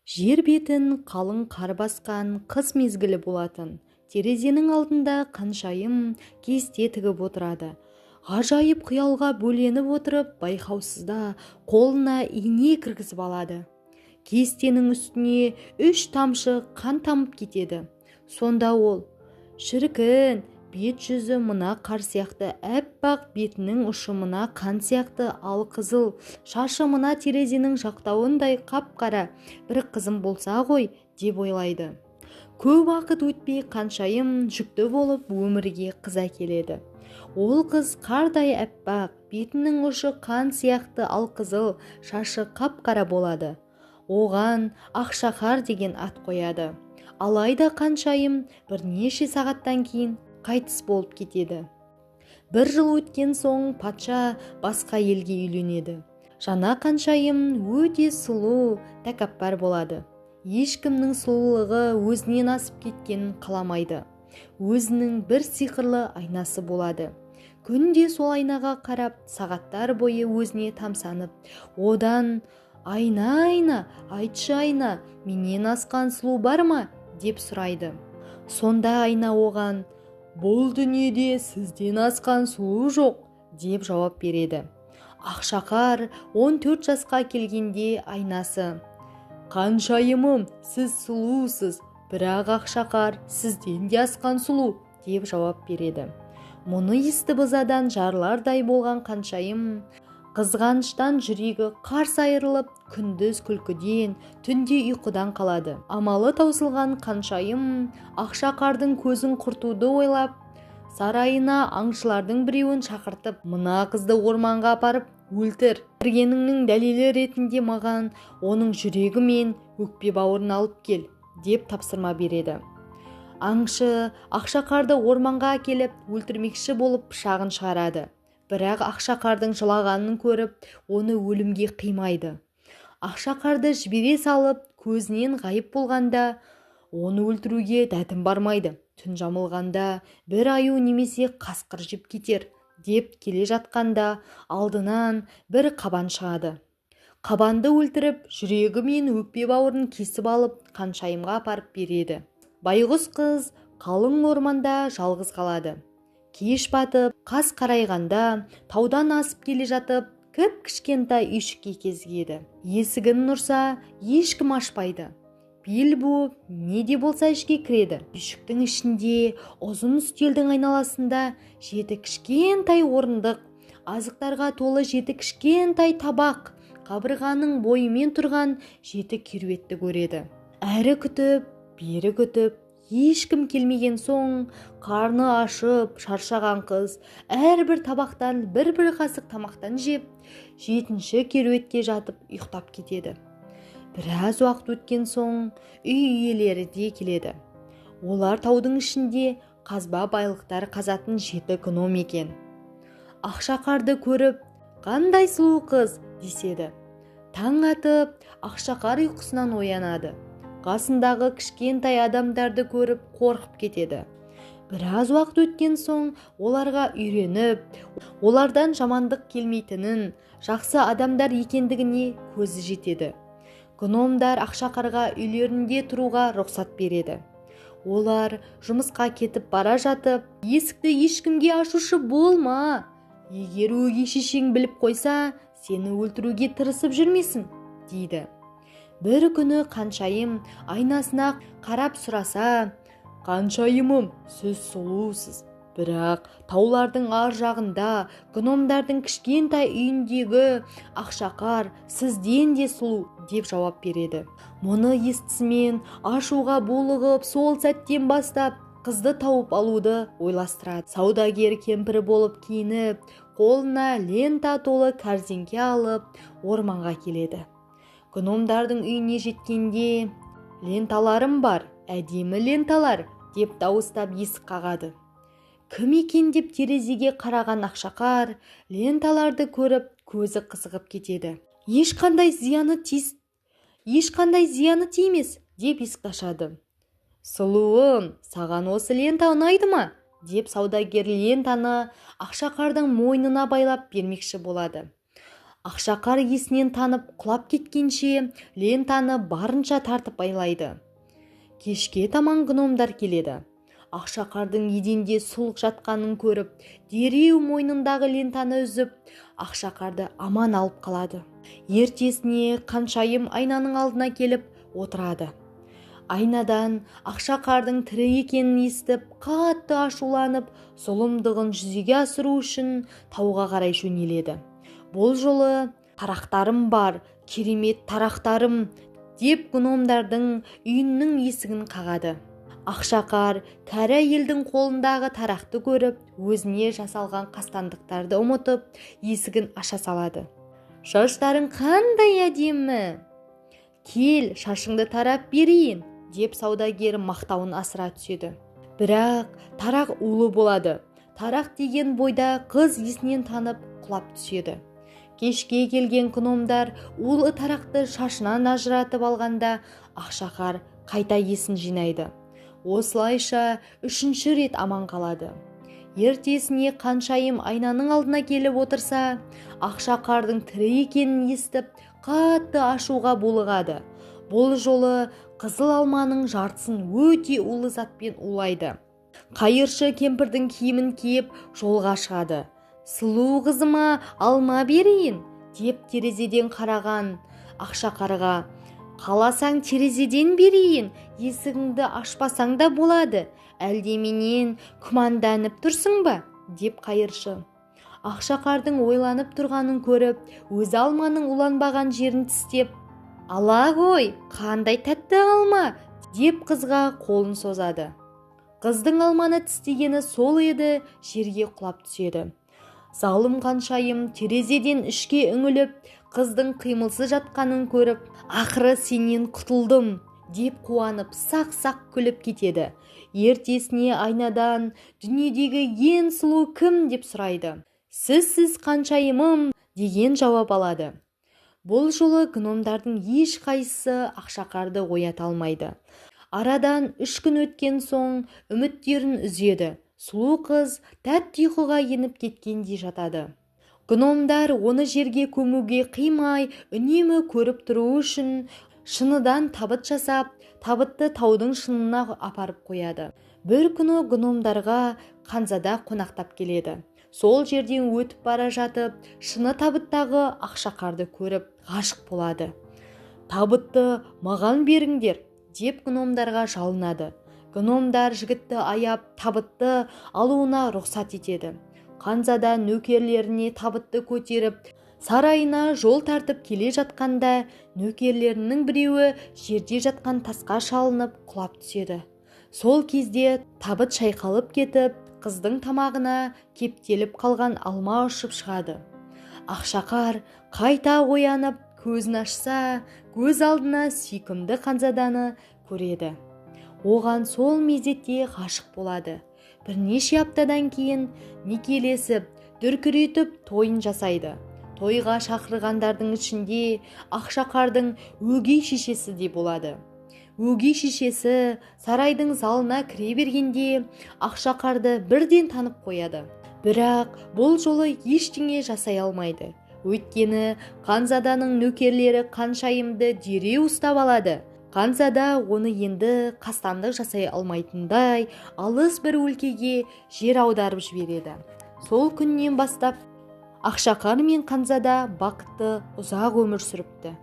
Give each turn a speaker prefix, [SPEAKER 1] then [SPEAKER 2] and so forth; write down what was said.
[SPEAKER 1] Жер бетін қалың қар басқан қыс мезгілі болатын. Терезенің алдында Қаншайым кесте тігіп отырады. Ғажайып қиялға бөленіп отырып, байқаусызда қолына ине кіргізіп алады. Кестенің үстіне үш тамшы қан тамып кетеді. Сонда ол: «Шіркін, бет жүзі мына қар сияқты әппақ, бетінің ұшы мына қан сияқты алқызыл, шашы мына терезенің жақтауындай қап-қара бір қызым болса ғой», – деп ойлайды. Көп уақыт өтпей Қаншайым жүкті болып, өмірге қыз әкеледі. Ол қыз қардай әппақ, бетінің ұшы қан сияқты алқызыл, шашы қап-қара болады. Оған Ақшақар деген ат қояды. Алайда Қаншайым бірнеше сағаттан кейін қайтыс болып кетеді. Бір жыл өткен соң патша басқа елге үйленеді. Жаңа Қаншайым өте сұлу, тәкаппар болады. Ешкімнің сұлулығы өзінен асып кеткенін қаламайды. Өзінің бір сиқырлы айнасы болады. Күнде сол айнаға қарап, сағаттар бойы өзіне тамсанып, одан: «Айна, айна, айтшы, айна, менен асқан сұлу бар ма?» – деп сұрайды. Сонда айна оған: «Бұл дүниеде сізден асқан сұлу жоқ», – деп жауап береді. Ақшақар 14 жасқа келгенде айнасы: «Қаншайымым, сіз сұлусыз, бірақ Ақшақар сізден де асқан сұлу», – деп жауап береді. Мұны естіп, ызадан жарылардай болған Қаншайым қызғаныштан жүрегі қарс айырылып, күндіз күлкіден, түнде ұйқыдан қалады. Амалы таусылған Қаншайым Ақшақардың көзін құртуды ойлап, сарайына аңшылардың біреуін шақыртып: «Мына қызды орманға апарып өлтір. Өлтіргеніңнің дәлелі ретінде маған оның жүрегі мен өкпе бауырын алып кел», – деп тапсырма береді. Аңшы Ақшақарды орманға әкеліп, өлтірмекші болып пышағын шығарады. Бірақ Ақшақардың жылағанын көріп, оны өлімге қимайды. Ақшақарды жібере салып, көзінен ғайып болғанда, оны өлтіруге дәтім бармайды. Түн жамылғанда бір аю немесе қасқыр жеп кетер деп келе жатқанда, алдынан бір қабан шығады. Қабанды өлтіріп, жүрегі мен өкпе бауырын кесіп алып, Қаншайымға апарып береді. Байғұс қыз қалың орманда жалғыз қалады. Кеш батып, қас қарайғанда таудан асып келе жатып, кіп кішкентай үйшікке кезігеді. Есігін ұрса, ешкім ашпайды. Бел буып, не де болса ішке кіреді. Үйшіктің ішінде ұзын үстелдің айналасында жеті кішкентай орындық, азықтарға толы жеті кішкентай табақ, қабырғаның бойымен тұрған жеті керуетті көреді. Әрі күтіп, бері күтіп, ешкім келмеген соң, қарны ашып, шаршаған қыз әрбір табақтан бір-бір қасық тамақтан жеп, жетінші керуетке жатып ұйықтап кетеді. Біраз уақыт өткен соң үй иелері де келеді. Олар таудың ішінде қазба байлықтар қазатын жеті гном екен. Ақшақарды көріп: «Қандай сұлу қыз!» – деседі. Таң атып, Ақшақар ұйқысынан оянады. Қасындағы кішкентай адамдарды көріп, қорқып кетеді. Біраз уақыт өткен соң оларға үйреніп, олардан жамандық келмейтінін, жақсы адамдар екендігіне көзі жетеді. Гномдар Ақшақарға үйлерінде тұруға рұқсат береді. Олар жұмысқа кетіп бара жатып: «Есікті ешкімге ашушы болма, егер өгей шешең біліп қойса, сені өлтіруге тырысып жүрмесін», – дейді. Бір күні Қаншайым айнасына қарап сұраса: «Қаншайымым, сіз сұлусыз, бірақ таулардың ар жағында гномдардың кішкентай үйіндегі Ақшақар сізден де сұлу», – деп жауап береді. Мұны естісімен ашуға булығып, сол сәттен бастап қызды тауып алуды ойластырады. Саудагер кемпірі болып киініп, қолына лента толы кәрзеңке алып, орманға келеді. Гномдардың үйіне жеткенде: «Ленталарым бар, әдемі ленталар!» – деп дауыстап есік қағады. Кім екен деп терезеге қараған Ақшақар ленталарды көріп, көзі қызығып кетеді. «Ешқандай зияны тимес», – деп есікті ашады. «Сұлуым, саған осы лента ұнайды ма?» – деп саудагер лентаны Ақшақардың мойнына байлап бермекші болады. Ақшақар есінен танып құлап кеткенше лентаны барынша тартып байлайды. Кешке таман гномдар келеді. Ақшақардың еденде сұлық жатқанын көріп, дереу мойнындағы лентаны үзіп, Ақшақарды аман алып қалады. Ертесіне Қаншайым айнаның алдына келіп отырады. Айнадан Ақшақардың тірі екенін естіп, қатты ашуланып, зұлымдығын жүзеге асыру үшін тауға қарай жөнеледі. Бұл жолы тарақтарым бар, керемет тарақтарым, деп гномдардың үйінің есігін қағады. Ақшақар кәрі әйелдің қолындағы тарақты көріп, өзіне жасалған қастандықтарды ұмытып, есігін аша салады. Шаштарың қандай әдемі! Кел, шашыңды тарап берейін, деп саудагер мақтауын асыра түседі. Бірақ тарақ улы болады. Тарақ деген бойда қыз есінен танып құлап түседі. Кешке келген гномдар улы тарақты шашынан ажыратып алғанда Ақшақар қайта есін жинайды. Осылайша үшінші рет аман қалады. Ертесіне Қаншайым айнаның алдына келіп отырса, Ақшақардың тірі екенін естіп, қатты ашуға булығады. Бұл жолы қызыл алманың жартысын өте улы затпен улайды. Қайыршы кемпірдің киімін киіп жолға шығады. Сұлу қызыма алма берейін, деп терезеден қараған Ақшақарға, қаласаң терезеден берейін, есігіңді ашпасаң да болады, әлде менен күмәнданып тұрсың ба, деп қайыршы. Ақшақардың ойланып тұрғанын көріп, өзі алманың уланбаған жерін тістеп, ала ғой, қандай тәтті алма, деп қызға қолын созады. Қыздың алманы тістегені сол еді, жерге құлап түседі. Залым Қаншайым терезеден ішке үңіліп, қыздың қимылсыз жатқанын көріп, ақыры сенен құтылдым, деп қуанып, сақ-сақ күліп кетеді. Ертесіне айнадан дүниедегі ең сұлу кім деп сұрайды. Сізсіз Қаншайымым, деген жауап алады. Бұл жолы гномдардың ешқайсысы Ақшақарды оята алмайды. Арадан 3 күн өткен соң үміттерін үзеді. Сұлу қыз тәтті ұйқыға еніп кеткендей жатады. Гномдар оны жерге көмуге қимай, үнемі көріп тұру үшін шыныдан табыт жасап, табытты таудың шынына апарып қояды. Бір күні гномдарға ханзада қонақтап келеді. Сол жерден өтіп бара жатып, шыны табыттағы Ақшақарды көріп ғашық болады. Табытты маған беріңдер, деп гномдарға жалынады. Гномдар жігітті аяп, табытты алуына рұқсат етеді. Ханзада нөкерлеріне табытты көтеріп, сарайына жол тартып келе жатқанда, нөкерлерінің біреуі жерде жатқан тасқа шалынып құлап түседі. Сол кезде табыт шайқалып кетіп, қыздың тамағына кептеліп қалған алма ұшып шығады. Ақшақар қайта оянып, көзін ашса, көз алдына сүйкімді ханзаданы көреді. Оған сол мезетте ғашық болады. Бірнеше аптадан кейін некелесіп, дүркіретіп тойын жасайды. Тойға шақырғандардың ішінде Ақшақардың өгей шешесі де болады. Өгей шешесі сарайдың залына кіре бергенде Ақшақарды бірден танып қояды. Бірақ бұл жолы ештеңе жасай алмайды. Өйткені ханзаданың нөкерлері Қаншайымды дереу ұстап алады. Ханзада оны енді қастандық жасай алмайтындай алыс бір өлкеге жер аударып жібереді. Сол күннен бастап Ақшақар мен ханзада бақытты ұзақ өмір сүріпті.